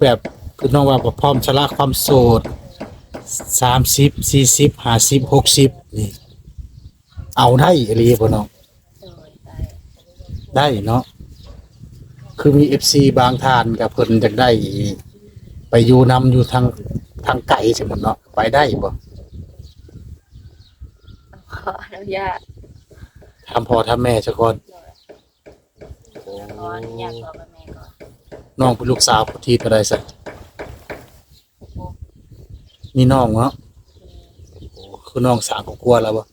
ແບບ ຄືນ້ອງວ່າ ກໍພ້ອມສະຫຼະຄວາມໂສດ ສາມສິບ ສີ່ສິບ ຫ້າສິບ ຫົກສິບ ນີ້ ເອົາໄດ້ອີ່ຫຼີບໍ່ນ້ອງ? ໂດຍ ໄດ້ ໄດ້ເນາະ. ຄືມີເອັຟຊີບາງທ່ານກໍເພິ່ນຢາກໄດ້ໄປຢູ່ນຳ ຢູ່ທາງ ທາງໄກ ສົມມຸດເນາະ ໄປໄດ້ບໍ່? ຂໍອະນຸຍາດ ຖາມພໍ່ຖາມແມ່ຊະກ່ອນ. ໂດຍ ຂໍອະນຸຍາດພໍ່ກັບແມ່ກ່ອນ. ນ້ອງເປັນລູກສາວຜູ້ທີເທົ່າໃດຊະ? ຜູ້ ມີນ້ອງເນາະ? ມີ. ໂອ້ ຄືນ້ອງສ້າງຄອບຄົວແລ້ວບໍ່? ຍັງ.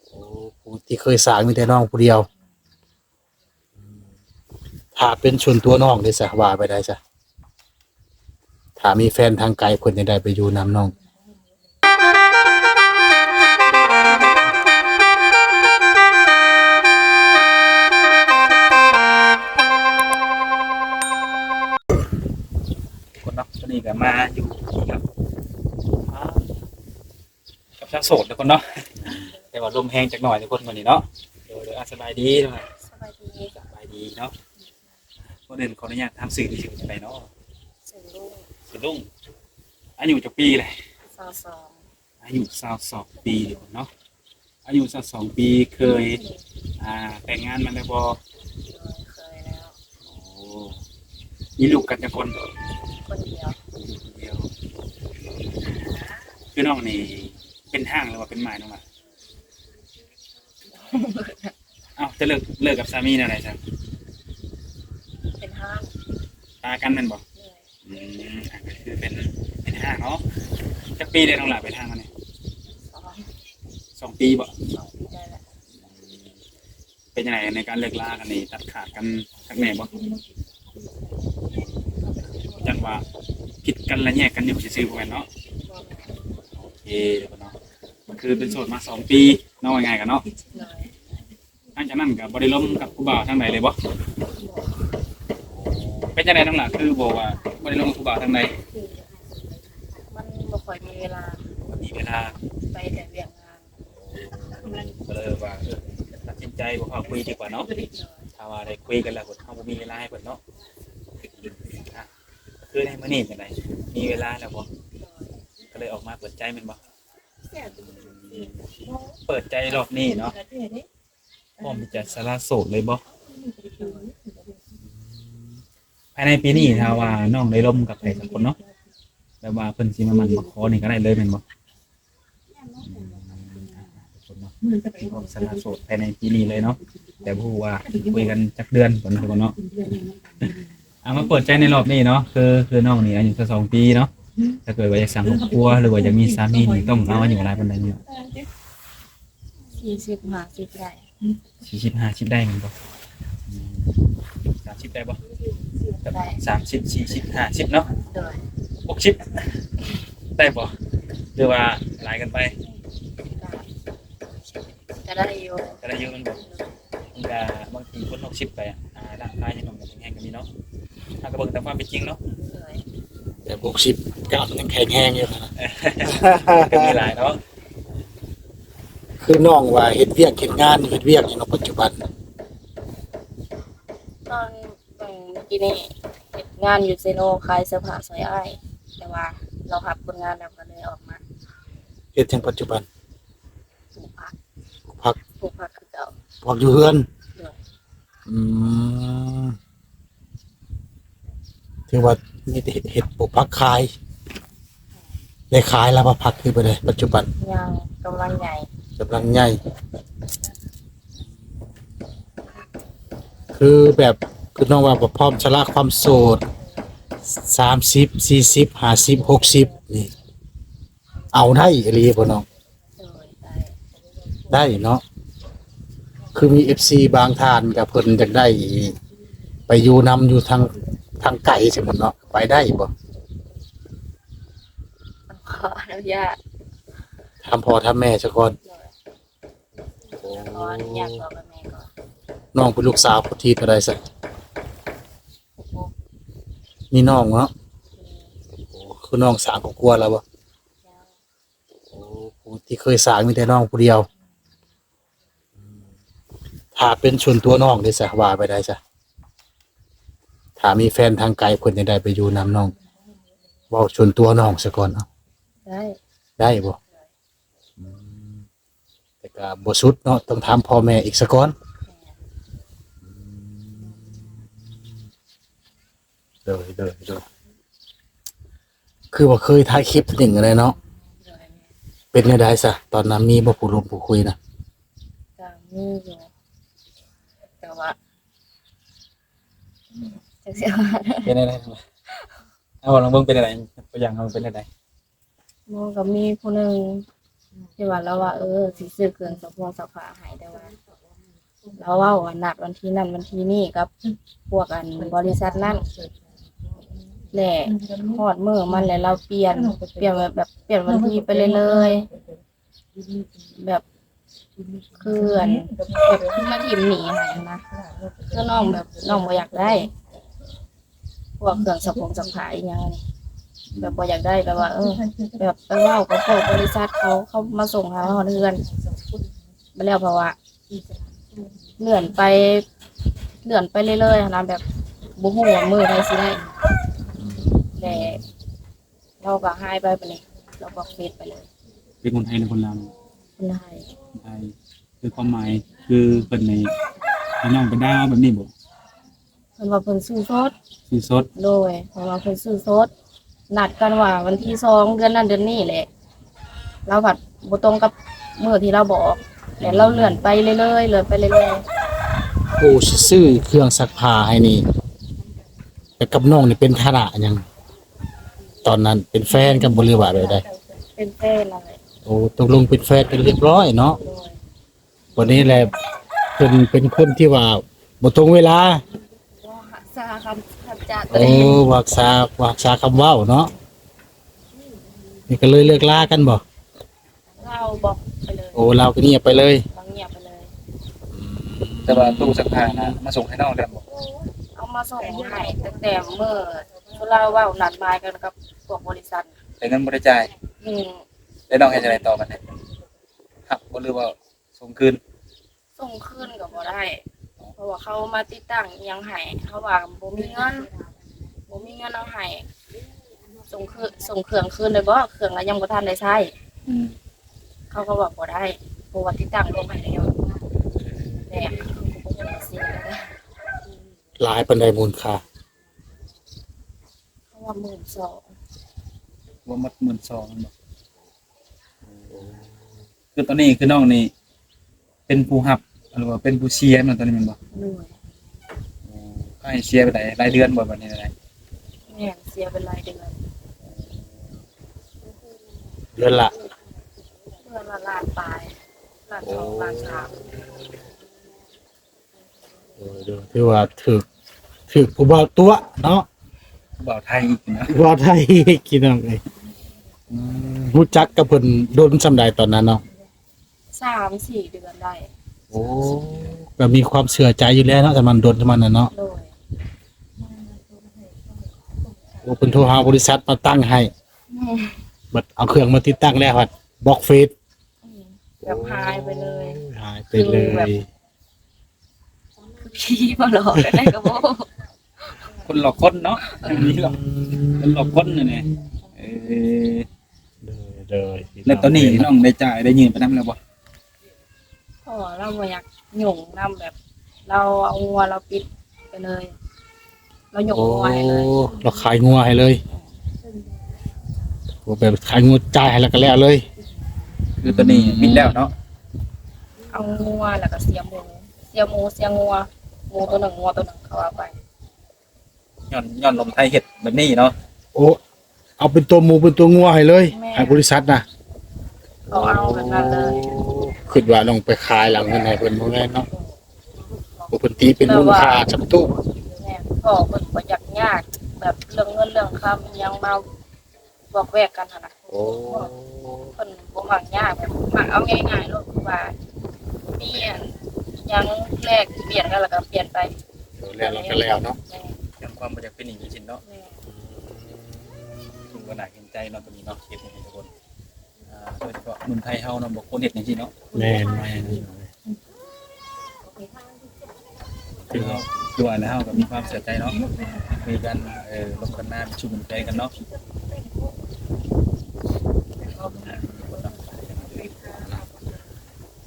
ໂອ້ ຜູ້ທີ່ເຄີຍສ້າງມີແຕ່ນ້ອງຜູ້ດຽວ. ຖ້າເປັນສ່ວນຕົວນ້ອງເດຊະ ວ່າໄປໄດ້ຊະ ຖ້າມີແຟນທາງໄກ ເພິ່ນຈະໄດ້ໄປຢູ່ນຳນ້ອງ. ຄົນເນາະ ຕອນນີ້ກໍມາຢູ່ທີ່ກັບ ອ່າ ກັບຊາວໂສດທຸກຄົນເນາະ ແຕ່ວ່າລົມແຮງຈັກໜ້ອຍທຸກຄົນມື້ນີ້ເນາະ. ໂດຍ ໂດຍ ອ່າ ສະບາຍດີເນາະ. ສະບາຍດີ ສະບາຍດີເນາະ. ກ່ອນອື່ນຂໍອະນຸຍາດຖາມຊື່ ຊື່ຈັ່ງໃດເນາະ? ຊື່ລຸງ. ຊື່ລຸງ ອາຍຸຈັກປີແລ້ວ? ຊາວສອງ. ອາຍຸຊາວສອງປີເນາະ. ອາຍຸຊາວສອງປີ ເຄີຍ ອ່າ ແຕ່ງງານມາແລ້ວບໍ່? ໂດຍ ເຄີຍແລ້ວ. ໂອ້ ມີລູກກັນຈັກຄົນ? ຄົນດຽວ. ມີລູກຄົນດຽວ. ຄືນ້ອງນີ້ເປັນຮ້າງ ຫຼືວ່າເປັນໝ້າຍນ້ອງລະ? ເອົ້າ ຈະເລີກ ເລີກກັບສາມີແນວໃດຊະ? ເປັນຮ້າງ. ປາກັນແມ່ນບໍ່? ໂດຍ. ອືມ ກໍຄືເປັນ ເປັນຮ້າງເນາະ. ຈັກປີແລ້ວນ້ອງຫຼ້າເປັນຮ້າງມານີ້? ສອງ. ສອງປີບໍ່? ສອງປີໄດ້ແລ້ວ. ອືມ ເປັນຈັ່ງໃດໃນການເລີກລາກັນນີ້ ຕັດຂາດກັນຄັກແນ່ບໍ່? ຈັ່ງວ່າຜິດກັນລະແຍກກັນຢູ່ຊື່ໆ ບໍ່ແມ່ນເນາະ? ບໍ່ແມ່ນ. ໂອເຄເນາະ. ກໍຄືເປັນໂສດມາສອງປີເນາະ ວ່າງ່າຍກັນເນາະ. ໂດຍ. ຫຼັງຈາກນັ້ນກໍບໍ່ໄດ້ລົມກັບຜູ້ບ່າວທາງໃດເລີຍບໍ່? ບໍ່. ເປັນຈັ່ງໃດນ້ອງຫຼ້າ ຄືບອກວ່າບໍ່ໄດ້ລົມກັບຜູ້ບ່າວທາງໃດ? ມັນບໍ່ຄ່ອຍມີເວລາ. ບໍ່ມີເວລາ. ໄປແຕ່ວຽກງານ. ກໍເລີຍວ່າ ເອີ ຕັດສິນໃຈບໍ່ເຂົ້າຄຸຍດີກວ່າເນາະ. ໂດຍ. ຖ້າວ່າໄດ້ຄຸຍກັນແລ້ວ ເຮົາບໍ່ມີເວລາໃຫ້ເພິ່ນເນາະ. ອ່ະ ຄືໃນມື້ນີ້ຈັ່ງໃດ ມີເວລາແລ້ວບໍ່? ໂດຍ. ກໍເລີຍອອກມາເປີດໃຈແມ່ນບໍ່? ເປີດໃຈລອບນີ້ເນາະ. ພ້ອມທີ່ຈະສະຫຼະໂສດເລີຍບໍ່? ພາຍໃນປີນີ້ ຖ້າວ່ານ້ອງໄດ້ລົມກັບໃຜສັກຄົນເນາະ ແບບວ່າເພິ່ນຊິມາໝັ້ນມາຂໍນີ້ກໍໄດ້ເລີຍແມ່ນບໍ່? ອືມ ທຸກຄົນເນາະ ພ້ອມສະຫຼະໂສດພາຍໃນປີນີ້ເລີຍເນາະ. ແຕ່ບໍ່ຮູ້ວ່າຄຸຍກັນຈັກເດືອນກ່ອນເນາະ ທຸກຄົນເນາະ. ເອົາ ມາເປີດໃຈໃນລອບນີ້ເນາະ ຄື ຄືນ້ອງນີ້ອາຍຸຊາວສອງປີເນາະ. ຖ້າເກີດວ່າຢາກສ້າງຄອບຄົວ ຫຼືວ່າຢາກມີສາມີນີ້ ຕ້ອງເອົາອາຍຸຫຼາຍປານໃດເນາະ? ສີ່ສິບ ຫ້າສິບໄດ້. ສີ່ສິບ ຫ້າສິບໄດ້ແມ່ນບໍ່? ອືມ ສາມສິບໄດ້ບໍ່? ໄດ້. ສາມສິບ ສີ່ສິບ ຫ້າສິບເນາະ. ໂດຍ. ຫົກສິບໄດ້ບໍ່ ຫຼືວ່າຫຼາຍເກີນໄປ? ກໍ ກໍໄດ້ຢູ່. ກໍໄດ້ຢູ່ແມ່ນບໍ່? ມັນກະບາງທີຄົນຫົກສິບໄປ ອ່າ ຮ່າງກາຍຍັງໜຸ່ມຍັງແຂງແຮງກໍມີເນາະ. ເຮົາກໍເບິ່ງຕາມຄວາມເປັນຈິງເນາະ. ໂດຍ. ແບບຫົກສິບ ກ້າມຍັງແຂງແຮງຢູ່ນະ ກໍມີຫຼາຍເນາະ. ຄືນ້ອງວ່າເຮັດວຽກເຮັດງານ ເຮັດວຽກຫຍັງເນາະ ປັດຈຸບັນ? ຕອນ ເອີ ເມື່ອກີ້ນີ້ເຮັດງານຢູ່ເຊໂນ ຂາຍເສື້ອຜ້າຊ່ອຍອ້າຍ ແຕ່ວ່າລາວຮັບຄົນງານແລ້ວກໍເລີຍອອກມາ. ເຮັດຫຍັງປັດຈຸບັນ? ປູກຜັກ. ປູກຜັກ. ປູກຜັກຄືເກົ່າ. ປູກຜັກຢູ່ເຮືອນ? ໂດຍ. ອືມ ຖືວ່າມີແຕ່ເຮັດ ເຮັດປູກຜັກຂາຍ. ໄດ້ຂາຍແລ້ວບໍ່ຜັກ ຫຼືບໍ່ໄດ້ ປັດຈຸບັນ? ຍັງ ກຳລັງໃຫຍ່. ກຳລັງໃຫຍ່. ຄືແບບ ຄືນ້ອງວ່າ ກໍພ້ອມສະຫຼະຄວາມໂສດ ສາມສິບ ສີ່ສິບ ຫ້າສິບ ຫົກສິບ ນີ້ ເອົາໄດ້ອີ່ຫຼີບໍ່ນ້ອງ? ໂດຍ ໄດ້ ໄດ້ເນາະ. ຄືມີເອັຟຊີບາງທ່ານກໍເພິ່ນຢາກໄດ້ໄປຢູ່ນຳ ຢູ່ທາງ ທາງໄກ ສົມມຸດເນາະ ໄປໄດ້ບໍ່? ຂໍອະນຸຍາດ ຖາມພໍ່ຖາມແມ່ຊະກ່ອນ. ໂດຍ. ຂໍອະນຸຍາດພໍ່ກັບແມ່ກ່ອນ. ນ້ອງເປັນລູກສາວຜູ້ທີເທົ່າໃດຊະ? ຫົກ. ມີນ້ອງເນາະ? ມີ. ໂອ້ ຄືນ້ອງສ້າງຄອບຄົວແລ້ວບໍ່? ຍັງ. ໂອ້ ຜູ້ທີ່ເຄີຍສ້າງມີແຕ່ນ້ອງຜູ້ດຽວ. ຖ້າເປັນສ່ວນຕົວນ້ອງເດຊະ ວ່າໄປໄດ້ຊະ? ຖ້າມີແຟນທາງໄກເພິ່ນຈະໄດ້ໄປຢູ່ນຳນ້ອງ ເວົ້າສ່ວນຕົວນ້ອງຊະກ່ອນ ເອົ້າ ໄດ້ ໄດ້ບໍ່? ອືມ ແຕ່ກໍບໍ່ສຸດເນາະ ຕ້ອງຖາມພໍ່ແມ່ອີກຊະກ່ອນ. ອືມ ໂດຍ ໂດຍ ໂດຍ ຄືວ່າເຄີຍຖ່າຍຄລິບໜຶ່ງແລ້ວເນາະ. ໂດຍ ເປັນແນວໃດຊະ ຕອນນັ້ນມີບໍ່ຜູ້ລົມຜູ້ຄຸຍນະ? ກໍມີຢູ່ ແຕ່ວ່າ ຈັກຊິວ່າ ເປັນແນວໃດ? ເອົາ ເວົ້າລອງເບິ່ງ ເປັນແນວໃດ? ຕົວຢ່າງເຮົາເປັນແນວໃດ? ໝໍກໍມີຜູ້ໜຶ່ງທີ່ວ່າລາວວ່າ ເອີ ຊິຊື້ເຄື່ອງຊັກພອງຊັກຜ້າໃຫ້ ແຕ່ວ່າລາວເວົ້າວ່ານັດວັນທີນັ້ນວັນທີນີ້ກັບພວກ ອັນ ບໍລິສັດນັ້ນ ແລະ ຮອດມື້ມັນແລ້ວລາວປ່ຽນ ປ່ຽນແບບ ແບບປ່ຽນວັນທີໄປເລື້ອຍໆ. ແບບ ຄື ອັນ ແບບມາຖິ້ມໜີ້ໃຫ້ຫັ້ນນະ ຄືນ້ອງແບບ ນ້ອງບໍ່ຢາກໄດ້ພວກເຄື່ອງຊັກພອງຊັກຜ້າອີ່ຫຍັງນີ້ ແບບບໍ່ຢາກໄດ້ ແບບວ່າ ເອີ ແບບໄປເວົ້າກັບພວກບໍລິສັດເຂົາ ເຂົາມາສົ່ງໃຫ້ເຮົາຮອດເຮືອນ ບາດແລ້ວເພາະວ່າເລື່ອນໄປ ເລື່ອນໄປເລື້ອຍໆຫັ້ນນະ ແບບບໍ່ຮູ້ວ່າມື້ໃດຊິໄດ້ ແລະ ລາວກໍຫາຍໄປ ບາດນີ້ລາວບລັອກເຟສໄປເລີຍ. ເປັນຄົນໄທ ຫຼື ຄົນລາວ? ຄົນໄທ. ຄົນໄທ ຄືຄວາມໝາຍ ຄືເພິ່ນນີ້ໃຫ້ນ້ອງໄປດ່າແບບນີ້ບໍ? ເພິ່ນວ່າເພິ່ນຊື້ສົດ. ຊື້ສົດ? ໂດຍ ເພິ່ນວ່າເພິ່ນຊື້ສົດ ນັດກັນວ່າວັນທີສອງ ເດືອນນັ້ນເດືອນນີ້ແຫຼະ ລາວພັດບໍ່ຕົງກັບມື້ທີ່ລາວບອກ ແລະ ລາວເລື່ອນໄປເລື້ອຍໆ ເລື່ອນໄປເລື້ອຍໆ. ຜູ້ຊິຊື້ເຄື່ອງຊັກຜ້າໃຫ້ນີ້ ແລ້ວກັບນ້ອງນີ້ເປັນຖານະຫຍັງ? ຕອນນັ້ນເປັນແຟນກັນບໍ່ ຫຼືວ່າແບບໃດ? ເປັນແຟນນັ້ນແຫຼະ. ໂອ້ ຕົກລົງເປັນແຟນກັນຮຽບຮ້ອຍເນາະ. ໂດຍ. ບັດນີ້ແຫຼະ ເພິ່ນເປັນຄົນທີ່ວ່າບໍ່ຕົງເວລາ ບໍ່ຮັກສາຄຳສັດຈະໂຕເອງ. ໂອ້ ບໍ່ຮັກສາ ບໍ່ຮັກສາຄຳເວົ້າເນາະ. ນີ້ກໍເລີຍເລີກລາກັນບໍ? ລາວບລັອກໄປເລີຍ. ໂອ້ ລາວກໍງຽບໄປເລີຍ. ລາວງຽບໄປເລີຍ. ອືມ ແຕ່ວ່າຕູ້ຊັກຜ້ານະ ມາສົ່ງໃຫ້ນ້ອງແລ້ວບໍ? ເອົາມາສົ່ງໃຫ້ຕັ້ງແຕ່ມື້ ຄືລາວເວົ້ານັດໝາຍກັນກັບພວກບໍລິສັດ ແຕ່ເງິນບໍ່ໄດ້ຈ່າຍ. ອືມ ແລ້ວນ້ອງເຮັດຈັ່ງໃດຕໍ່ບັດນີ້? ຮັບບໍ່ ຫຼືວ່າສົ່ງຄືນ? ສົ່ງຄືນກໍບໍ່ໄດ້ ເພາະວ່າເຂົາມາຕິດຕັ້ງອີ່ຫຍັງໃຫ້ ເຮົາວ່າບໍ່ມີເງິນ ບໍ່ມີເງິນເອົາໃຫ້. ສົ່ງຄື ສົ່ງເຄື່ອງຄືນໄດ້ບໍ່? ເຄື່ອງລະຍັງບໍ່ທັນໄດ້ໃຊ້. ອືມ ເຂົາກໍວ່າບໍ່ໄດ້ ເພາະວ່າຕິດຕັ້ງລົງໃຫ້ແລ້ວ ແຕ່ກໍບໍ່ຮູ້ວ່າຊິເຮັດຈັ່ງໃດ. ຫຼາຍປານໃດມູນຄ່າ? ເຂົາວ່າໝື່ນສອງ. ລວມໝົດໝື່ນສອງແມ່ນບໍ່? ຄືຕອນນີ້ຄືນ້ອງນີ້ເປັນຜູ້ຮັບ ຫຼືວ່າເປັນຜູ້ເສຍແມ່ນຕອນນີ້ແມ່ນບໍ່? ໂດຍ. ໂອ້ ໃຫ້ເສຍໄປໄດ້ລາຍເດືອນບໍ່ ບັດນີ້ນະ? ແມ່ນ ເສຍໄປລາຍເດືອນ. ເດືອນລະ ເດືອນລະລ້ານປາຍ ລ້ານສອງ ໂອ້ ລ້ານສາມ. ໂດຍ ໂດຍ ຖືວ່າຖືກ ຖືກຜູ້ບ່າວຕົວະເນາະ ຜູ້ບ່າວໄທອີກເນາະ ຜູ້ບ່າວໄທອີກ ພີ່ນ້ອງເອີຍ. ອືມ ຮູ້ຈັກກັບເພິ່ນດົນສ່ຳໃດຕອນນັ້ນເນາະ? ສາມສີ່ເດືອນໄດ້. ໂອ້ ກໍມີຄວາມເຊື່ອໃຈຢູ່ແລ້ວເນາະ ຖ້າມັນດົນສ່ຳນັ້ນນະເນາະ. ໂດຍ. ໂອ້ ເພິ່ນໂທຫາບໍລິສັດມາຕັ້ງໃຫ້. ແມ່ນ. ບັດເອົາເຄື່ອງມາຕິດຕັ້ງແລ້ວ ບັດບລັອກເຟສ. ອືມ ແບບຫາຍໄປເລີຍ. ໂອ້ ຫາຍໄປເລີຍ ຄືແບບ ຄືຜີມາຫຼອກ ຈັ່ງໃດກໍບໍ່ຮູ້ ຄົນຫຼອກຄົນເນາະ. ເອີ ມີຫຼອກ ອືມ ຄົນຫຼອກຄົນນີ້ແຫຼະ. ເອີ ໂດຍ ໂດຍ ແລ້ວຕອນນີ້ນ້ອງໄດ້ຈ່າຍໄດ້ຍື່ນໄປນຳແລ້ວບໍ່? ເພາະວ່າລາວບໍ່ຢາກຫຍຸ້ງນຳ ແບບລາວເອົາງົວລາວປິດໄປເລີຍ. ລາວຍົກງົວໃຫ້ເລີຍ. ໂອ້ ລາວຂາຍງົວໃຫ້ເລີຍ. ໂອ້ ແບບຂາຍງົວຈ່າຍໃຫ້ແລ້ວກໍແລ້ວເລີຍ. ຄືຕອນນີ້ ອືມ ປິດແລ້ວເນາະ. ເອົາງົວແລ້ວກໍເສຍໝູ ເສຍໝູ ເສຍງົວ ໝູໂຕໜຶ່ງ ງົວໂຕໜຶ່ງ ເຂົາເອົາໄປ. ຍ້ອນ ຍ້ອນໜຸ່ມໄທເຮັດແບບນີ້ເນາະ. ໂອ້ ເອົາເປັນຕົວໝູເປັນຕົວງົວໃຫ້ເລີຍ. ແມ່ນ. ໃຫ້ບໍລິສັດນະ ເຂົາເອົາແບບນັ້ນເລີຍ. ໂອ້ ຄິດວ່ານ້ອງໄປຂາຍແລ້ວເງິນໃຫ້ເພິ່ນ ບໍ່ແມ່ນເນາະ. ໂອ້ ເພິ່ນຕີເປັນມູນຄ່າຈຳຕູ້. ແມ່ນ ພໍ່ເພິ່ນບໍ່ຢາກຍາກ ແບບເລື່ອງເງິນເລື່ອງຄຳອີ່ຫຍັງມາວອກແວກກັນຫັ້ນນະ. ໂອ້ ເພິ່ນບໍ່ມັກຍາກ ແບບມັກເອົາງ່າຍໆໂລດ ຄືວ່າມີອັນຫຍັງແລກປ່ຽນກັນ ແລ້ວກໍປ່ຽນໄປ. ເອີ ແລ້ວ ແລ້ວກໍແລ້ວເນາະ. ແມ່ນ. ເລື່ອງຄວາມບໍ່ຢາກເປັນໜີ້ເປັນສິນເນາະ. ແມ່ນ. ອືມ ຖືວ່າໜ້າເຫັນໃຈເນາະ ຕົວນີ້ເນາະ ເຮັດໃຫ້ທຸກຄົນ ອ່າ ໂດຍສະເພາະໜຸ່ມໄທເຮົາເນາະ ບໍ່ຄວນເຮັດຈັ່ງຊີ້ເນາະ. ແມ່ນ ແມ່ນ. ແມ່ນ. ໂດຍ ໂດຍ. ຄື ຄືວ່າແລ້ວເຮົາກໍມີຄວາມເຊື່ອໃຈເນາະ ມີການ ເອີ ລົມກັນນານ ຊຸມໃຈກັນເນາະ.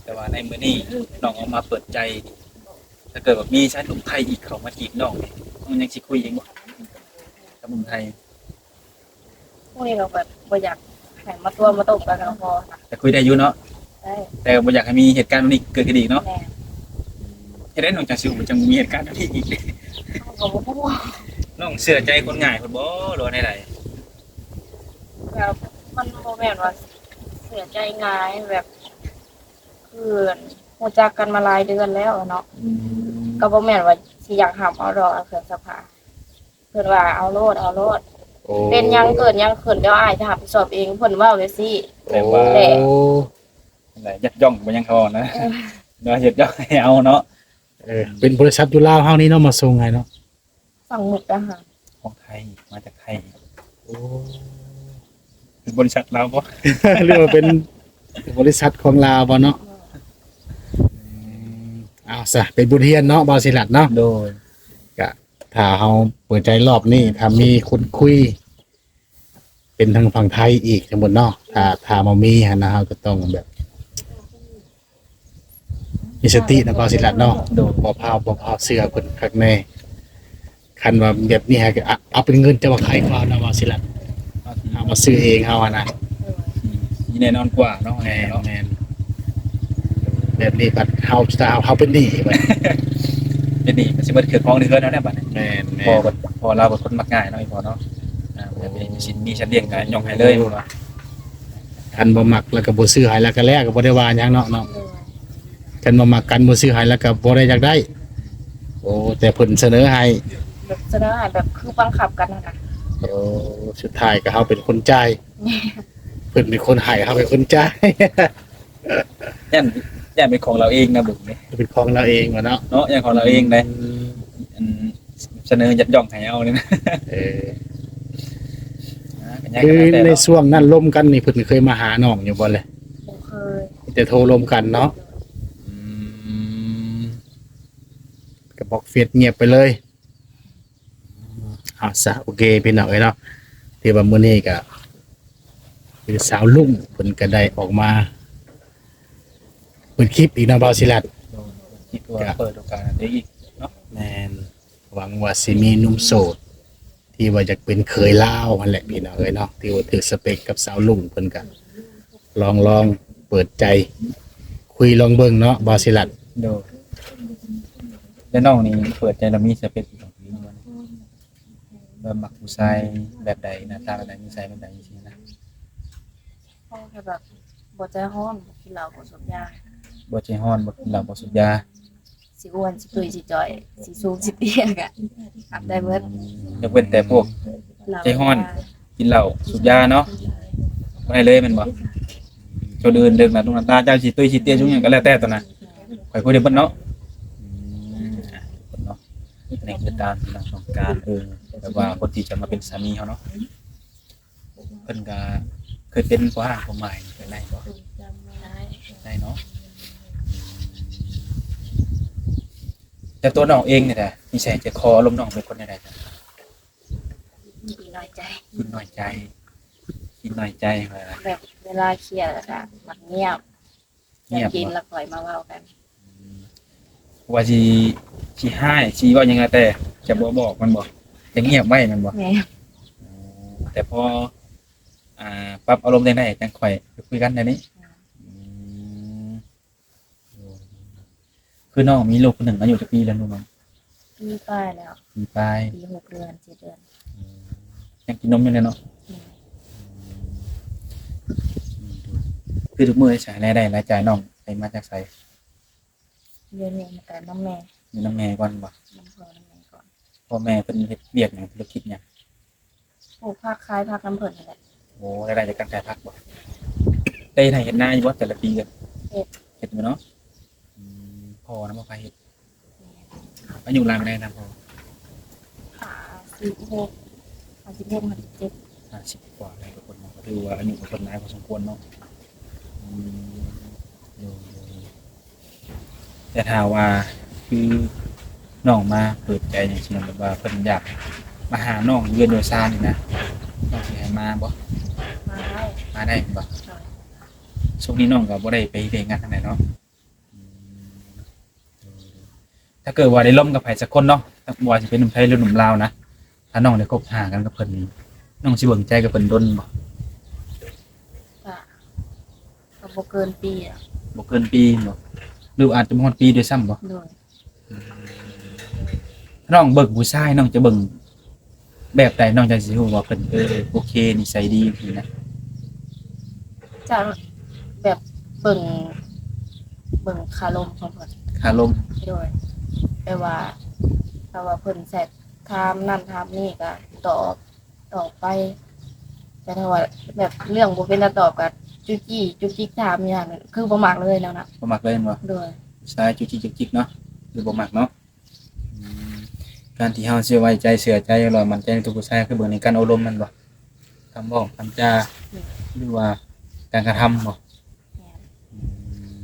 ແຕ່ວ່າໃນມື້ນີ້ນ້ອງອອກມາເປີດໃຈ ຖ້າເກີດວ່າມີຊາຍໜຸ່ມໄທອີກເຂົ້າມາຈີບນ້ອງນີ້ ນ້ອງຍັງຊິຄຸຍອີກບໍ່ກັບໜຸ່ມໄທ? ຄຸຍແລ້ວກໍບໍ່ຢາກໃຫ້ມາຕົວະມາຕົ້ມກັນກໍພໍນະ. ແຕ່ຄຸຍໄດ້ຢູ່ເນາະ? ໄດ້. ແຕ່ບໍ່ຢາກໃຫ້ມີເຫດການແບບນີ້ເກີດຂຶ້ນອີກເນາະ? ແມ່ນ. ເຮັດໃດນ້ອງຈັ່ງຊິຮູ້ ຈັ່ງບໍ່ມີເຫດການແບບນີ້ອີກ? ເຮົາກໍບໍ່ຮູ້. ນ້ອງເຊື່ອໃຈຄົນງ່າຍໂພດບໍ່ ຫຼືວ່າແນວໃດ? ແບບມັນບໍ່ແມ່ນວ່າເຊື່ອໃຈງ່າຍ ແບບ ຄືຮູ້ຈັກກັນມາຫຼາຍເດືອນແລ້ວເນາະ. ອືມ. ກໍບໍ່ແມ່ນວ່າຊິຢາກຮັບເອົາດອກ ເອົາເຄື່ອງຊັກຜ້າ ເພິ່ນວ່າເອົາໂລດ ເອົາໂລດ. ໂອ້ ເປັນຫຍັງເກີດຫຍັງຂຶ້ນ ດຽວອ້າຍຈະຮັບຜິດຊອບເອງ ເພິ່ນເວົ້າແບບຊີ້. ໂອ້ ແຕ່ວ່າ ແຫຼະ ນັ້ນແຫຼະ ຍັກຍ້ອງບໍ່ຍັງເຂົານະ. ເອີ ວ່າເຮັດຍ້ອງໃຫ້ເອົາເນາະ. ເອີ ເປັນບໍລິສັດຢູ່ລາວເຮົານີ້ເນາະ ມາສົ່ງໃຫ້ເນາະ. ຝັ່ງມຸກດາຫານ. ຂອງໄທ ມາຈາກໄທ. ໂອ້ ເປັນບໍລິສັດລາວບໍ່ ຫຼືວ່າເປັນບໍລິສັດຂອງລາວບໍ່ເນາະ? ອືມ ເອົາຊະ ເປັນບົດຮຽນເນາະ ບ່າວສີລັດເນາະ. ໂດຍ. ກະຖ້າເຮົາເປີດໃຈລອບນີ້ ຖ້າມີຄົນຄຸຍເປັນທາງຝັ່ງໄທອີກ ສົມມຸດເນາະ ຖ້າ ຖ້າບໍ່ມີຫັ້ນນະ ເຮົາກໍຕ້ອງແບບ ມີສະຕິນຳ ບ່າວສີລັດເນາະ. ໂດຍ. ບໍ່ພາວ ບໍ່ພາວເຊື່ອເພິ່ນຄັກແນ່. ຄັນວ່າແບບນີ້ໃຫ້ ເອົາເປັນເງິນ ເຈົ້າວ່າໄຄກວ່ານະ ບ່າວສີລັດ? ເອົາມາຊື້ເອງເຮົາຫັ້ນນະ. ໂດຍ. ອືມ ແນ່ນອນກວ່າເນາະ. ແມ່ນ ເນາະ ແມ່ນ. ແບບນີ້ບັດເຮົາ ເຮົາ ເຮົາເປັນໜີ້ບັດ ເປັນໜີ້ ມັນຊິເບິດເຄື່ອງຂອງໃນເຮືອນເຮົາແລ້ວບັດນີ້. ແມ່ນໆ. ພໍ່ ພໍ່ລາວເປັນຄົນມັກງ່າຍເນາະ ອີ່ພໍ່ເນາະ. ອ່າ ແບບນີ້ມີສິນ ມີສັດລ້ຽງກໍຍ້ອງໃຫ້ເລີຍ ເພິ່ນວ່າ. ຄັນບໍ່ມັກແລ້ວກໍບໍ່ຊື້ໃຫ້ ແລ້ວກໍແລ້ວ ກໍບໍ່ໄດ້ວ່າຫຍັງເນາະ ເນາະ. ໂດຍ. ຄັນບໍ່ມັກກັນ ບໍ່ຊື້ໃຫ້ ແລ້ວກໍບໍ່ໄດ້ຢາກໄດ້. ໂອ້ ແຕ່ເພິ່ນສະເໜີໃຫ້ ແບບສະເໜີໃຫ້ ແບບຄືບັງຄັບກັນຫັ້ນນະ. ໂອ້ ສຸດທ້າຍກໍເຮົາເປັນຄົນຈ່າຍ. ແມ່ນ. ເພິ່ນເປັນຄົນໃຫ້ ເຮົາເປັນຄົນຈ່າຍ. ຢ້ານ ຢ້ານເປັນຂອງລາວເອງນະ ເບິ່ງນີ້ ເປັນຂອງລາວເອງວ່າເນາະ. ເນາະ ຢ້ານຂອງລາວເອງເດ້. ອືມ. ອັນ ສະເໜີຢາກຍ້ອງໃຫ້ເອົານີ້ນະ. ເອີ ອ່າ ກໍຍັງ ຄື ກໍແລ້ວແຕ່ ໃນ ເນາະ ຊ່ວງນັ້ນລົມກັນນີ້ ເພິ່ນເຄີຍມາຫານ້ອງຢູ່ບໍ່ແລະ? ບໍ່ເຄີຍ. ມີແຕ່ໂທລົມກັນເນາະ. ອືມ ກໍບລັອກເຟສງຽບໄປເລີຍ. ເອົາຊະ ໂອເຄ ພີ່ນ້ອງເອີຍເນາະ ຖືວ່າມື້ນີ້ກໍຄືສາວລຸ້ງເພິ່ນກໍໄດ້ອອກມາເປີດຄລິບອີກເນາະ ບ່າວສີລັດ. ໂດຍ ເປີດຄລິບ ເພື່ອເປີດໂອກາດໃຫ້ເດັກອີກເນາະ. ແມ່ນ. ຫວັງວ່າຊິມີໜຸ່ມໂສດທີ່ວ່າຢາກເປັນເຂີຍລາວຫັ້ນແຫຼະ ພີ່ນ້ອງເອີຍເນາະ ທີ່ວ່າຖືກສະເປັກກັບສາວລຸ້ງ ເພິ່ນກະລອງ ລອງເປີດໃຈຄຸຍລອງເບິ່ງເນາະ ບ່າວສີລັດ. ໂດຍ. ແລ້ວນ້ອງນີ້ເປີດໃຈແລ້ວມີສະເປັກຢູ່ບໍ່? ແບບມັກຜູ້ຊາຍແບບໃດ? ໜ້າຕາແບບໃດ? ນິໄສແບບໃດ? ຈັ່ງຊີ້ນະ. ເອົາແຄ່ແບບບໍ່ໃຈຮ້ອນ ບໍ່ກິນເຫຼົ້າ ບໍ່ສູບຢາ. ບໍ່ໃຈຮ້ອນ ບໍ່ກິນເຫຼົ້າ ບໍ່ສູບຢາ. ຊິອ້ວນ ຊິຕຸ້ຍ ຊິຈ່ອຍ ຊິສູງ ຊິເຕ້ຍ ກະຮັບໄດ້ເບິດ. ຍົກເວັ້ນແຕ່ພວກໃຈຮ້ອນ ກິນເຫຼົ້າ ສູບຢາເນາະ ບໍ່ໄດ້ເລີຍແມ່ນບໍ່? ໂຕອື່ນເລື່ອງໜ້າຕົງໜ້າຕາ ເຈົ້າຊິຕຸ້ຍຊິເຕ້ຍ ຊຸມຫຍັງກໍແລ້ວແຕ່ໂຕນັ້ນ ຂ້ອຍຄຸຍໄດ້ເບິດເນາະ. ອືມ ເນາະ ອັນນີ້ຄືຕາມທີ່ນ້ອງຕ້ອງການ ເອີ ແບບວ່າຄົນທີ່ຈະມາເປັນສາມີເຮົາເນາະ. ເພິ່ນກະເຄີຍເປັນພໍ່ຮ້າງພໍ່ໝ້າຍເປັນໄດ້ບໍ່? ໄດ້ ໄດ້ເນາະ. ແຕ່ຕົວນ້ອງເອງນີ້ແຫຼະ ນິໄສໃຈຄໍອາລົມນ້ອງເປັນຄົນແນວໃດ? ຂີ້ນ້ອຍໃຈ. ຂີ້ນ້ອຍໃຈ ຂີ້ນ້ອຍໃຈ. ແບບເວລາຄຽດແລ້ວກະມັກງຽບ. ງຽບ ກິນແລ້ວຄ່ອຍມາເວົ້າກັນ. ອືມ ວ່າຊິ ຊິຮ້າຍ ຊິເວົ້າຫຍັງກໍແຕ່ ຈະບໍ່ບອກແມ່ນບໍ່? ຈະງຽບໄວ້ແມ່ນບໍ່? ແມ່ນ. ອໍ ແຕ່ພໍ ອ່າ ປັບອາລົມຈັ່ງໃດ ຈັ່ງຄ່ອຍໄປຄຸຍກັນແນວນີ້. ອືມ ອືມ ໂດຍ. ຄືນ້ອງມີລູກຄົນໜຶ່ງ ອາຍຸຈັກປີແລ້ວລູກນ້ອງ? ປີປາຍແລ້ວ. ປີປາຍ ປີຫົກເດືອນ ເຈັດເດືອນ. ອືມ ຍັງກິນນົມຢູ່ແຫຼະເນາະ. ແມ່ນ. ອືມ ຄືທຸກມື້ນີ້ ລາຍໄດ້ລາຍຈ່າຍນ້ອງໄດ້ມາຈາກໃສ? ດຽວນີ້ມັນກະນຳແມ່. ຢູ່ນຳແມ່ກ່ອນບໍ່? ນຳພໍ່ນຳແມ່ກ່ອນ. ພໍ່ແມ່ເພິ່ນເຮັດວຽກຫຍັງ? ທຸລະກິດຫຍັງ? ປູກຜັກຂາຍຜັກນຳເພິ່ນຫັ້ນແຫຼະ. ໂອ້ ລາຍໄດ້ຈາກການຂາຍຜັກບໍ່? ໄດ້ເຮັດໄຮ່ເຮັດນາຢູ່ບໍ່ແຕ່ລະປີ? ເຮັດ ເຮັດຢູ່ເນາະ. ອືມ ພໍ່ນະບໍ່ພາເຮັດ. ອາຍຸຫຼາຍປານໃດນະພໍ່? ຫ້າສິບຫົກ ຫ້າສິບຫົກ ຫ້າສິບເຈັດ. ຫ້າສິບກວ່າແລ້ວທຸກຄົນເນາະ ກໍຖືວ່າອາຍຸກໍເພິ່ນຫຼາຍພໍສົມຄວນເນາະ. ອືມ ໂດຍ ໂດຍ. ແຕ່ຖ້າວ່າຄື ນ້ອງມາເປີດໃຈຈັ່ງຊີ້ນະ ແບບວ່າເພິ່ນຢາກມາຫານ້ອງຢູ່ເຮືອນຢູ່ຊານນີ້ນະ ນ້ອງຊິໃຫ້ມາບໍ່? ມາໄດ້ ມາໄດ້ແມ່ນບໍ່? ໂດຍ ຊ່ວງນີ້ນ້ອງກໍບໍ່ໄດ້ໄປເຮັດວຽກງານທາງໃດເນາະ? ອືມ ໂດຍໆ ຖ້າເກີດວ່າໄດ້ລົມກັບໃຜສັກຄົນເນາະ ບໍ່ວ່າຊິເປັນໜຸ່ມໄທຫຼືໜຸ່ມລາວນະ ຖ້ານ້ອງໄດ້ຄົບຫາກັນກັບເພິ່ນນີ້ ນ້ອງຊິເບິ່ງໃຈກັບເພິ່ນດົນບໍ່? ກະ ກໍບໍ່ເກີນປີອະ ບໍ່ເກີນປີບໍ່? ຫຼືອາດຈະບໍ່ຮອດປີດ້ວຍຊ້ຳບໍ່? ໂດຍ ອືມ ນ້ອງເບິ່ງຜູ້ຊາຍ ນ້ອງຈະເບິ່ງແບບໃດ ນ້ອງຈັ່ງຊິຮູ້ວ່າເພິ່ນ ເອີ ໂອເຄ ນິໄສດີຊີ້ນະ? ຈະແບບເບິ່ງ ເບິ່ງຄາລົມຂອງເພິ່ນ ຄາລົມ ໂດຍ ແບບວ່າ ຖ້າວ່າເພິ່ນແຊັດຖາມນັ້ນຖາມນີ້ກໍຕອບ ຕອບໄປ ແຕ່ຖ້າວ່າແບບເລື່ອງບໍ່ເປັນຕາຕອບກໍຈູ້ຈີ້ຈຸກຈິກຖາມຢູ່ຫັ້ນ ຄືບໍ່ມັກເລີຍແນວນັ້ນ ບໍ່ມັກເລີຍແມ່ນບໍ່? ໂດຍ ສາຍຈຸກຈິກຈຸກຈິກເນາະ ຄືບໍ່ມັກເນາະ. ອືມ ການທີ່ເຮົາຊິໄວ້ໃຈເຊື່ອໃຈ ແລ້ວໝັ້ນໃຈໃນຕົວຜູ້ຊາຍ ຄືເບິ່ງໃນການໂອ້ລົມແມ່ນບໍ່? ຄຳເວົ້າຄຳຈາ ແມ່ນ ຫຼືວ່າການກະທຳບໍ່? ແມ່ນ ອື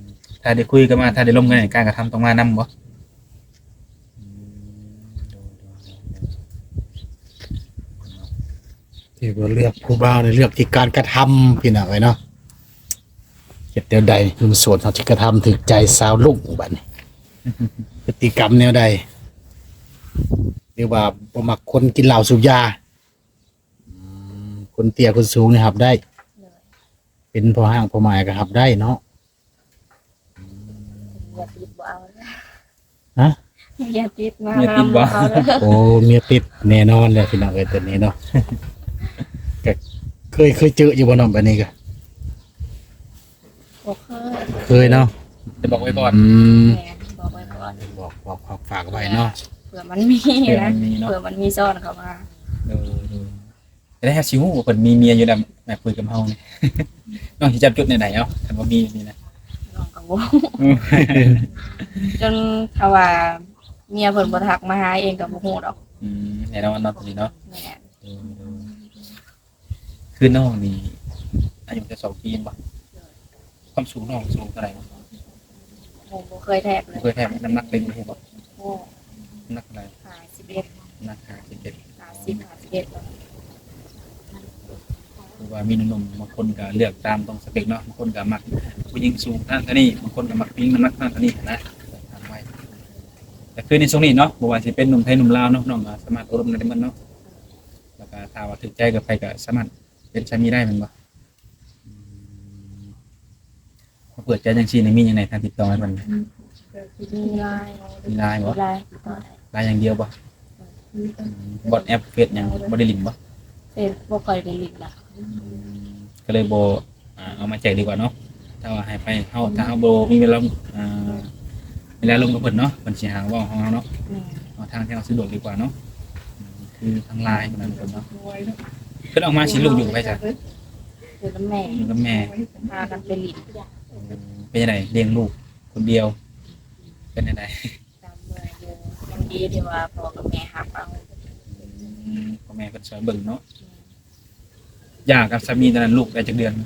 ມ ຖ້າໄດ້ຄຸຍກັນມາ ຖ້າໄດ້ລົມກັນນີ້ ການກະທຳຕ້ອງມານຳບໍ່? ອືມ ໂດຍໆ ທີ່ວ່າເລືອກຜູ້ບ່າວນີ້ເລືອກທີ່ການກະທຳ ພີ່ນ້ອງເອີຍເນາະ. ເຮັດແນວໃດ ໜຸ່ມໂສດເຮົາຊິກະທຳຖືກໃຈສາວລຸ້ງບາດນີ້? ພຶດຕິກຳແນວໃດ? ຫຼືວ່າບໍ່ມັກຄົນກິນເຫຼົ້າສູບຢາ? ອືມ ຄົນເຕ້ຍຄົນສູງນີ້ຮັບໄດ້? ໂດຍ ເປັນພໍ່ຮ້າງພໍ່ໝ້າຍກໍຮັບໄດ້ເນາະ? ເມຍຕິດບໍ່ເອົາ ຮະ? ເມຍຕິດມາ ເມຍຕິດບໍ່? ບໍ່ເອົາເດີ. ໂອ້ ເມຍຕິດແນ່ນອນແຫຼະພີ່ນ້ອງເອີຍ ຕົວນີ້ເນາະ. ກໍເຄີຍ ເຄີຍເຈີຢູ່ບໍ່ນ້ອງແບບນີ້ກະ? ບໍ່ເຄີຍ ບໍ່ເຄີຍເນາະ ແຕ່ບອກໄວ້ກ່ອນ. ອືມ ແມ່ນ ບອກໄວ້ກ່ອນ ບອກ ບອກ ບອກຝາກໄວ້ເນາະ ເຜື່ອມັນມີ ເຜື່ອມັນມີເນາະ ເຜື່ອມັນມີຊ້ອນເຂົ້າມາ. ໂດຍ ໂດຍ. ແຕ່ຖ້າຊິຮູ້ວ່າເພິ່ນມີເມຍຢູ່ແລ້ວ ມາຄຸຍກັບເຮົານີ້ ນ້ອງຊິຈັບຈຸດແນວໃດເອົາ ຄັນວ່າມີນີ້ນະ? ນ້ອງກໍບໍ່ຮູ້ ອືມ ຈົນຖ້າວ່າເມຍເພິ່ນບໍ່ທັກມາຫາເອງກໍບໍ່ຮູ້ດອກ. ອືມ ແນ່ນອນເນາະ ຕົວນີ້ເນາະ. ແມ່ນ ເອີ ຄືນ້ອງນີ້ອາຍຸແຕ່ສອງປີແມ່ນບໍ່? ໂດຍ. ຄວາມສູງນ້ອງສູງເທົ່າໃດ? ໂອ້ ບໍ່ເຄີຍແທກເລີຍ ບໍ່ເຄີຍແທກ. ນ້ຳໜັກເປັນຢູ່ບໍ່? ໂອ້ ນ້ຳໜັກເທົ່າໃດ? ຫ້າສິບເອັດ ນ້ຳໜັກຫ້າສິບເອັດ ຫ້າສິບ ຫ້າສິບເອັດ. ຄືວ່າມີໜຸ່ມໆ ບາງຄົນກໍເລືອກຕາມຕ້ອງສະເປັກເນາະ ບາງຄົນກໍມັກຜູ້ຍິງສູງເທົ່ານັ້ນເທົ່ານີ້ ບາງຄົນກໍມັກຜູ້ຍິງນ້ຳໜັກເທົ່ານັ້ນເທົ່ານີ້ນະ ຕາມໄວ. ແຕ່ຄືໃນຊ່ວງນີ້ເນາະ ບໍ່ວ່າຊິເປັນໜຸ່ມໄທໜຸ່ມລາວເນາະ ນ້ອງກໍສາມາດໂອ້ລົມໄດ້ໝົດເນາະ. ແລ້ວກໍຖ້າວ່າຖືກໃຈກັບໃຜກໍສາມາດເປັນສາມີໄດ້ແມ່ນບໍ່? ອືມ ມາເປີດໃຈຈັ່ງຊີ້ນີ້ ມີຫຍັງແດ່ ທາງຕິດຕໍ່ໃຫ້ເພິ່ນ? ມີ LINE ມີ LINE ບໍ່? ມີ LINE ຕິດຕໍ່ໄດ້. LINE ຢ່າງດຽວບໍ່? ອືມ ອືມ WhatsApp ເຟສຫຍັງບໍ່ໄດ້ຫຼິ້ນບໍ່? ເຟສບໍ່ຄ່ອຍໄດ້ຫຼິ້ນລະ. ອືມ ກໍເລີຍບໍ່ ອ່າ ເອົາມາແຈກດີກວ່າເນາະ. ຖ້າວ່າໃຫ້ໄປ ເຮົາ ຖ້າເຮົາບໍ່ມີເວລາ ອ່າ ເວລາລົມກັບເພິ່ນເນາະ ເພິ່ນຊິຫາເວົ້າເຮົາເນາະ. ແມ່ນ ເອົາທາງທີ່ເຮົາສະດວກດີກວ່າເນາະ. ອືມ ຄືທາງ LINE ພຸ້ນນະທຸກຄົນເນາະ. ເພິ່ນອອກມາຊິລູກຢູ່ໃສຊະ? ຢູ່ກັບແມ່ ຢູ່ກັບແມ່ ພາກັນໄປຫຼິ້ນ. ເປັນຈັ່ງໃດລ້ຽງລູກຄົນດຽວ ເປັນຈັ່ງໃດ? ກໍເມື່ອຍຢູ່ ຍັງດີທີ່ວ່າພໍ່ກັບແມ່ຮັບເອົາ. ອືມ ພໍ່ແມ່ເພິ່ນຊ່ວຍເບິ່ງເນາະ. ແມ່ນ. ຢ່າກັບສາມີຕອນນັ້ນ ລູກໄດ້ຈັກເດືອນ? ຮ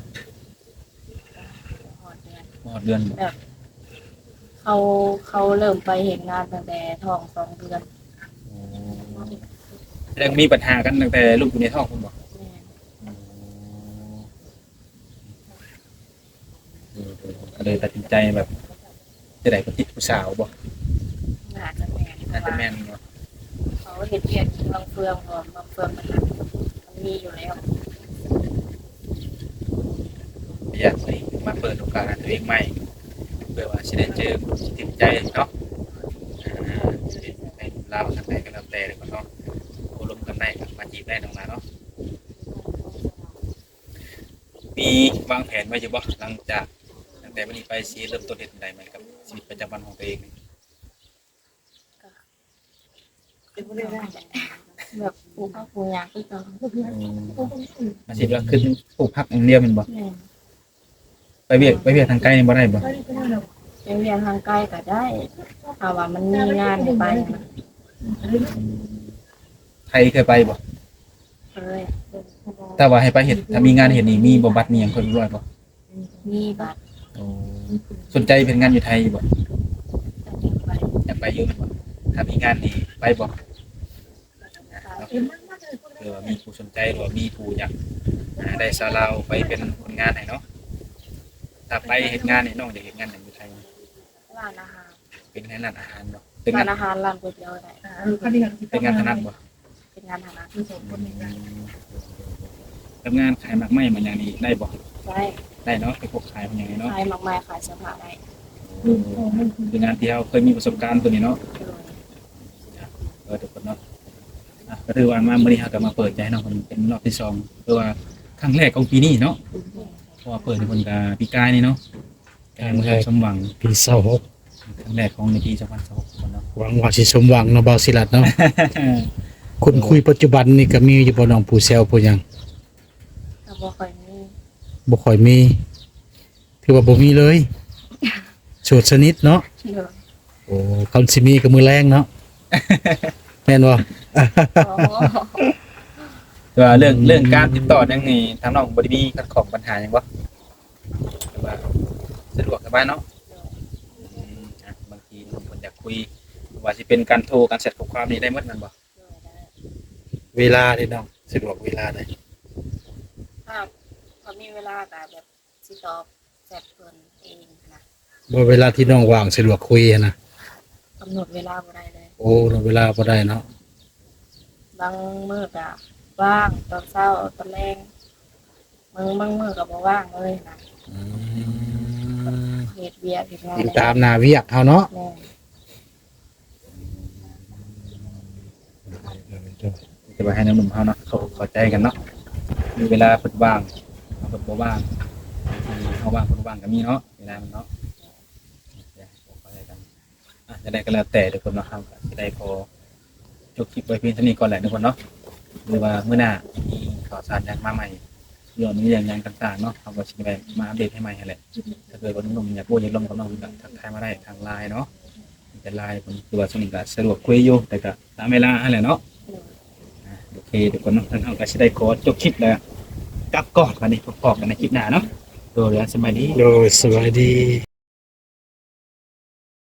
ອດເດືອນ ຮອດເດືອນ. ແບບເຂົາ ເຂົາເລີ່ມໄປເຮັດງານຕັ້ງແຕ່ທ້ອງສອງເດືອນ. ໂອ້ ແສດງມີບັນຫາກັນຕັ້ງແຕ່ລູກຢູ່ໃນທ້ອງພຸ້ນບໍ່? ແມ່ນ. ໂອ້ ເອີ ກໍເລີຍຕັດສິນໃຈແບບ ຈັ່ງໃດ ເພິ່ນຕິດຜູ້ສາວບໍ່? ໜ້າຈະແມ່ນ ໜ້າຈະແມ່ນເນາະ. ເຂົາເຮັດວຽກຢູ່ເມືອງເຟືອງ ເພາະວ່າເມືອງເຟືອງມັນ ມັນມີຢູ່ແລ້ວ. ຢາກໃຫ້ມາເປີດໂອກາດໃຫ້ຕົວເອງໃໝ່ ເພື່ອວ່າຊິໄດ້ເຈີຄົນທີ່ຖືກໃຈເນາະ. ອ່າ ໃນລາວທາງໃດກໍແລ້ວແຕ່ເນາະ ໂອ້ລົມກັນໄດ້ກໍມາຈີບໄດ້ນ້ອງຫຼ້າເນາະ. ມີວາງແຜນໄວ້ຢູ່ບໍ່? ຫຼັງຈາກ ຕັ້ງແຕ່ມື້ນີ້ໄປ ຊິເລີ່ມຕົ້ນເຮັດແນວໃດໃໝ່ກັບຊີວິດປະຈຳວັນຂອງຕົວເອງ? ກໍ ແບບປູກຜັກປູກຫຍ້າຄືເກົ່າ. ອືມ ອາຊີບຫຼັກຄືປູກຜັກຢ່າງດຽວແມ່ນບໍ່? ແມ່ນ. ໄປວຽກ ໄປວຽກທາງໄກນີ້ບໍ່ໄດ້ບໍ່? ໄປວຽກທາງໄກກໍໄດ້ ຖ້າວ່າມັນມີງານໃຫ້ໄປນະ. ໄທເຄີຍໄປບໍ່? ເຄີຍ. ຖ້າວ່າໃຫ້ໄປເຮັດ ຖ້າມີງານເຮັດນີ້ ມີບໍ່ ບັດມີຫຍັງເພິ່ນຮຽບຮ້ອຍບໍ່? ມີບັດ. ໂອ້ ສົນໃຈເຮັດງານຢູ່ໄທຢູ່ບໍ່? ຢາກໄປ ຢາກໄປຢູ່ແມ່ນບໍ່? ຖ້າມີງານນີ້ໄປບໍ່? ເນາະ ເພື່ອວ່າມີຜູ້ສົນໃຈ ຫຼືວ່າມີຜູ້ຢາກ ອ່າ ໄດ້ສາວລາວໄປເປັນຄົນງານໃຫ້ເນາະ. ຖ້າໄປເຮັດງານນີ້ ນ້ອງຢາກເຮັດງານຫຍັງຢູ່ໄທ? ຮ້ານອາຫານ. ເປັນງານຮ້ານອາຫານບໍ່? ເປັນ ຮ້ານອາຫານ ຮ້ານກ໋ວຍຕຽວກໍໄດ້. ເປັນງານຖະໜັດບໍ່? ເປັນງານຖະໜັດ. ອືມ ແລ້ວງານຂາຍໝາກໄມ້ໝາກຫຍັງນີ້ໄດ້ບໍ່? ໄດ້. ໄດ້ເນາະ ໄປພວກຂາຍໝາກຫຍັງນີ້ເນາະ? ຂາຍໝາກໄມ້ ຂາຍເສື້ອຜ້າໄດ້. ໂອ້ ເປັນງານທີ່ເຮົາເຄີຍມີປະສົບການຕົວນີ້ເນາະ. ໂດຍ. ເອີ ທຸກຄົນເນາະ ອ່ະ ກໍຖືວ່າມາມື້ນີ້ເຮົາກໍມາເປີດໃຈເນາະ ເພິ່ນເປັນຮອບທີສອງ ຫຼືວ່າຄັ້ງແລກຂອງປີນີ້ເນາະ. ໂດຍ. ເພາະວ່າເປີດໃຫ້ເພິ່ນກໍປີກາຍນີ້ເນາະ. ກໍຍັງບໍ່ທັນສົມຫວັງ ປີຊາວຫົກ ຄັ້ງແລກຂອງໃນປີສອງພັນຊາວຫົກເນາະ. ຫວັງວ່າຊິສົມຫວັງເນາະ ບ່າວສີລັດເນາະ. ຄົນຄຸຍປັດຈຸບັນນີ້ກໍມີຢູ່ບໍ່ນ້ອງ ຜູ້ແຊວຜູ້ຫຍັງ? ກໍບໍ່ຄ່ອຍມີ. ບໍ່ຄ່ອຍມີ ຖືວ່າບໍ່ມີເລີຍ ໂສດສະໜິດເນາະ. ໂດຍ. ໂອ້ ຄັນຊິມີກໍມື້ແລງເນາະ ແມ່ນບໍ່? ອໍ ແຕ່ວ່າເລື່ອງ ອືມ ເລື່ອງການຕິດຕໍ່ຫຍັງນີ້ ທາງນ້ອງບໍ່ໄດ້ມີຂັດຂ້ອງບັນຫາຫຍັງບໍ່? ຫຼືວ່າສະດວກສະບາຍເນາະ? ໂດຍ. ອືມ ອ່ະ ບາງທີໜຸ່ມເພິ່ນຢາກຄຸຍ ບໍ່ວ່າຊິເປັນການໂທ ການແຊັດຂໍ້ຄວາມນີ້ໄດ້ໝົດແມ່ນບໍ່? ໂດຍ ໄດ້. ເວລາເດນ້ອງ ສະດວກເວລາໃດ? ຖ້າ ຖ້າມີເວລາກໍແບບຊິຕອບແຊັດເພິ່ນເອງຫັ້ນນະ. ບໍ່ ເວລາທີ່ນ້ອງວ່າງສະດວກຄຸຍຫັ້ນນະ? ກຳນົດເວລາບໍ່ໄດ້ເລີຍ. ໂອ້ ກຳນົດເວລາບໍ່ໄດ້ເນາະ. ບາງມື້ກໍວ່າງຕອນເຊົ້າ ຕອນແລງ ບາງ ບາງມື້ກໍບໍ່ວ່າງເລີຍນະ. ອືມ ເຮັດວຽກເຮັດງານ ເປັນຕາມໜ້າວຽກເຮົາເນາະ. ແມ່ນ. ແຕ່ວ່າໃຫ້ໜຸ່ມໆເຮົາເນາະ ເຂົ້າ ເຂົ້າໃຈກັນເນາະ ມີເວລາເພິ່ນວ່າງ ເຮົາເພິ່ນບໍ່ວ່າງ ບາງທີເຮົາວ່າງເພິ່ນບໍ່ວ່າງກໍມີເນາະ ເວລາມັນເນາະ. ອ່ະ ຈັ່ງໃດກໍແລ້ວແຕ່ທຸກຄົນເນາະ ເຮົາກໍຊິໄດ້ຂໍຈົບຄລິບໄວ້ພຽງເທົ່ານີ້ກ່ອນແຫຼະທຸກຄົນເນາະ ຫຼືວ່າມື້ໜ້າມີຂ່າວສານຫຍັງມາໃໝ່ ຫຼືວ່າມີເລື່ອງຫຍັງຕ່າງໆເນາະ ເຮົາກໍຊິໄດ້ມາອັບເດດໃຫ້ໃໝ່ຫັ້ນແຫຼະ. ຖ້າເກີດວ່າໜຸ່ມໆຢາກໂອ້ຢາກລົມກັບນ້ອງ ກໍທັກທາຍມາໄດ້ທາງ LINE ເນາະ ມີແຕ່ LINE ເພິ່ນ ຄືວ່າຊ່ວງນີ້ກໍສະດວກຄຸຍຢູ່ ແຕ່ກໍຕາມເວລາຫັ້ນແຫຼະເນາະ. ໂດຍ. ອ່າ ໂອເຄ ທຸກຄົນເນາະ ທາງເຮົາກໍຊິໄດ້ຂໍຈົບຄລິບແລ້ວ ກັບກ່ອນ ບັດນີ້ພົບພໍ້ກັນໃນຄລິບໜ້າເນາະ. ໂດຍ ສະບາຍດີ. ໂດຍ ສະບາຍດີ.